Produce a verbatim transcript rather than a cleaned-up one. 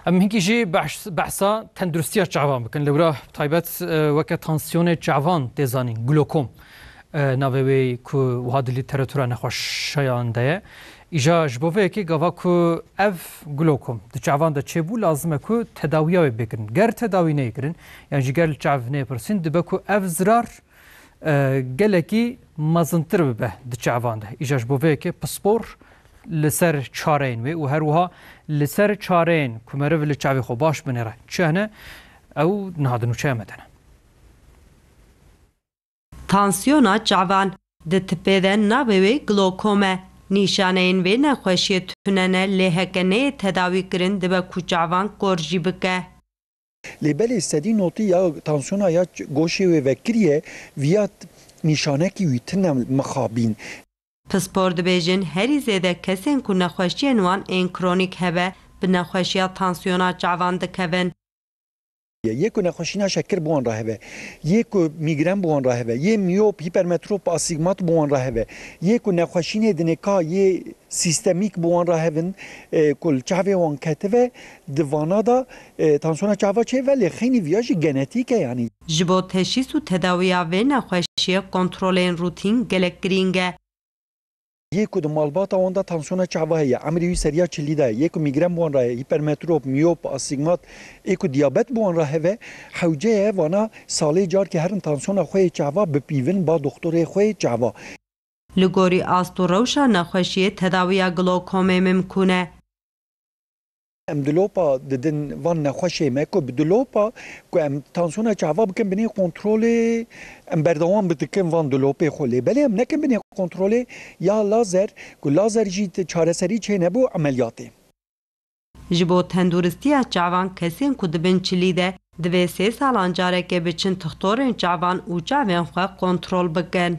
Em hinkî jî behs-, behsa tenduristiya çavan bikin. Li wira taybet, e, weke tansiyonê çavan tê zanîn, glokom, e, navê wê ku wiha di lîteratûra nexweşeyan de ye. Îja ji bo vê yekê gava ku ev glokom di çavan de çêbû, lazim e ku tedawiya wê bê kirin. Ger tedawî neyê kirin, yan jî ger li çav neyê pirsîn, dibe ku ev zirar e, gelekî mezintir bibe di çavan de. Îja ji bo vê yekê pispor li ser çareyên wê û her wiha li ser çareyên ku meriv li çavê xwe baş binêre çi hene, ew niha di nûçeya me de ne. Tansiyona çavan di tipê de navê wê glokom e. Nîşaneyên vê nexweşiyê tune ne, lê heke neyê tedawî kirin, dibe ku çavan kor jî bike. Lê belê sedî notî ya tansiyona ya ç-, goşê wê vekiriye, viya t-, nîşanekî wî tune mixabîn. Pispor dibêjin, herî zêde kesên ku nexweşiyên wan ên kronîk hebe, bi nexweşiya tansiyona çavan dikevin. Yê ku nexweşîna şekir bi wan re hebe, yê ku mîgren bi wan re hebe, yê miyop, hipermetrop, astigmat bi wan re hebe, yê ku nexweşînê dinê ka yê sîstemîk bi wan re hevin, e, ku li çavê wan ketibe, di vana de, e, tansiyona çava çêve, lê xeynî viya jî genetîk e, yanî. Ji bo teşhîs û tedawiya vê nexweşiyê kontrolên rûtîn gelek girîng e. Yê ku di malbata wan de tansiyona çava heye, emrê wî seriya çilî de ye, yê ku mîgren bi wan re heye, hipermetrop, miyop, astigmat, ê ku diyabet bi wan re heve, hewce ye vana salê carkê herin tansiyona xwe yê çava bipîvin ba doxtorê xwe yê çava. Li gorî ast û rewşa nexweşiyê tedawiya glokomê mimkûn e. Em dilopa didin van nexweşê me ku bi dilopa ku em tansiyona çava bikin binê kontrolê, em berdewam bidikin van dilopê xwe lê belê em nekin binê kontrolê ya lazer ku lazer jî ti-, çareserî çê nebû emeliyatê. Ji bo tenduristiya çavan kesên ku dibin çilî de divê sê salan careke biçin tixtorên çavan û çavên xwe kontrol bikin.